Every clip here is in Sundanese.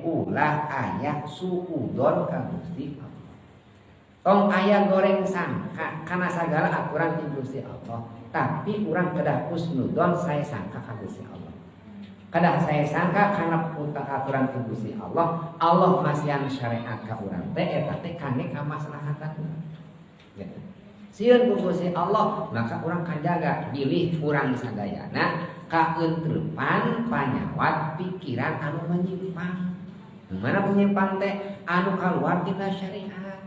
Ulah aya suudon ka Gusti Allah. Tong aya goreng sangka kana sagala aturan ti Gusti Allah, tapi urang kedah husnudon, sae sangka ka Gusti Allah. Kedah sae sangka karena aturan ti Gusti Allah. Allah masihan syariat ka urang teh eta teh kangge kamaslahatan urang gitu. Sieun ku Gusti Allah, maka urang kajaga bilih urang sadayana kaeuteupan panyawat pikiran anu menyimpang. Mana menyimpang teh anu kaluar tina syariat.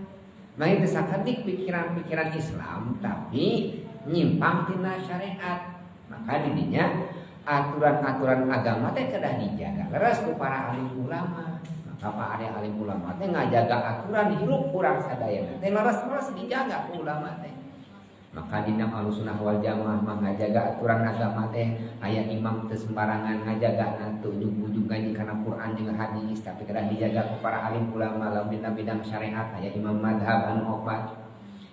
Nah, itu sakedik pikiran-pikiran Islam tapi nyimpang tina syariat. Maka didinya aturan-aturan agama teh kedah dijaga leres ku para alim ulama. Maka para alim ulama teh ngajaga aturan hirup urang sadayana teh leres-leres dijaga ku ulama teh. Maka dina Ahlussunnah wal Jamaah mah ngajaga aturan agama teh aya imam teu sembarangan ngajaga, teu ujug-ujug ngaji kana Quran jeung hadis, tapi kedah dijaga ku para alim ulama. Lamun dina bidang syariat aya imam madhab anu opat,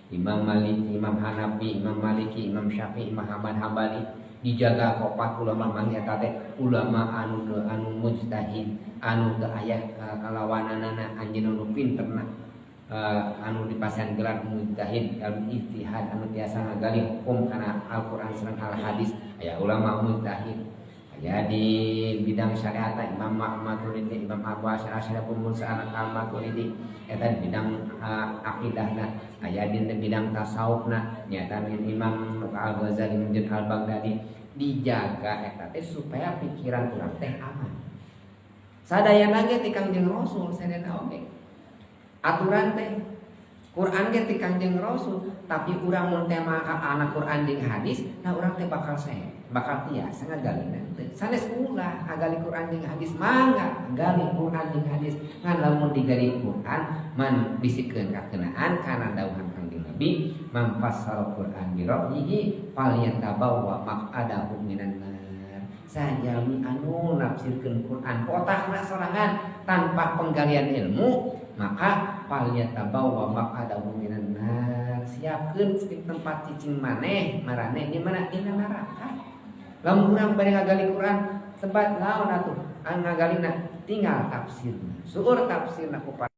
Imam Malik, Imam Hanafi, Imam Maliki, Imam Syafi'i, Imam Ahmad Hambali. Dijaga opat ulama mang eta teh ulama anu anu mujtahid, anu teu aya kalawananana, anjeunna nu pinterna, anu dipasihan gelar mujtahid dalam ijtihad, anu tiasa ngagali hukum kana Al-Qur'an sareng Al-Hadis. Aya ulama mujtahid, aya di bidang syariat Imam Maturidi, Imam Abu Hasyim Asy'ari, Abu Musa Al-Maturidi, eta di bidang akidahna. Aya di bidang tasawufna nyata Imam Al-Ghazali jeung Al-Baghdadi. Dijaga eta teh supaya pikiran urang teh aman. Sadayana ge ti Kangjeng Rasul, sadayana oge aturan teh Quran ge ti Kangjeng Rasul. Tapi urang mun teh maka anak Quran jeung hadis, nah, urang teh bakal sae, bakal tiasa ngagalina teh. Sanes ulah ngagali Quran jeung hadis, mangga gali Quran jeung hadis, ngan lamun digali Quran man bisikeun kakenaan kana dawuhan Kangjeng Nabi, "Man fassara Quran bi ra'yihi falyatabawwa maq'adahu minan nar." Sajalmi anu nafsirkeun Quran otakna sorangan tanpa penggalian ilmu, maka falyatabawwa maq'adahu minan nar, siapkeun tempat cicing maneh maraneh di mana? Dina neraka. Lamun urang bade ngagali Quran tempat naon atuh ngagalina, tinggal tafsirna, seueur tafsirna ku para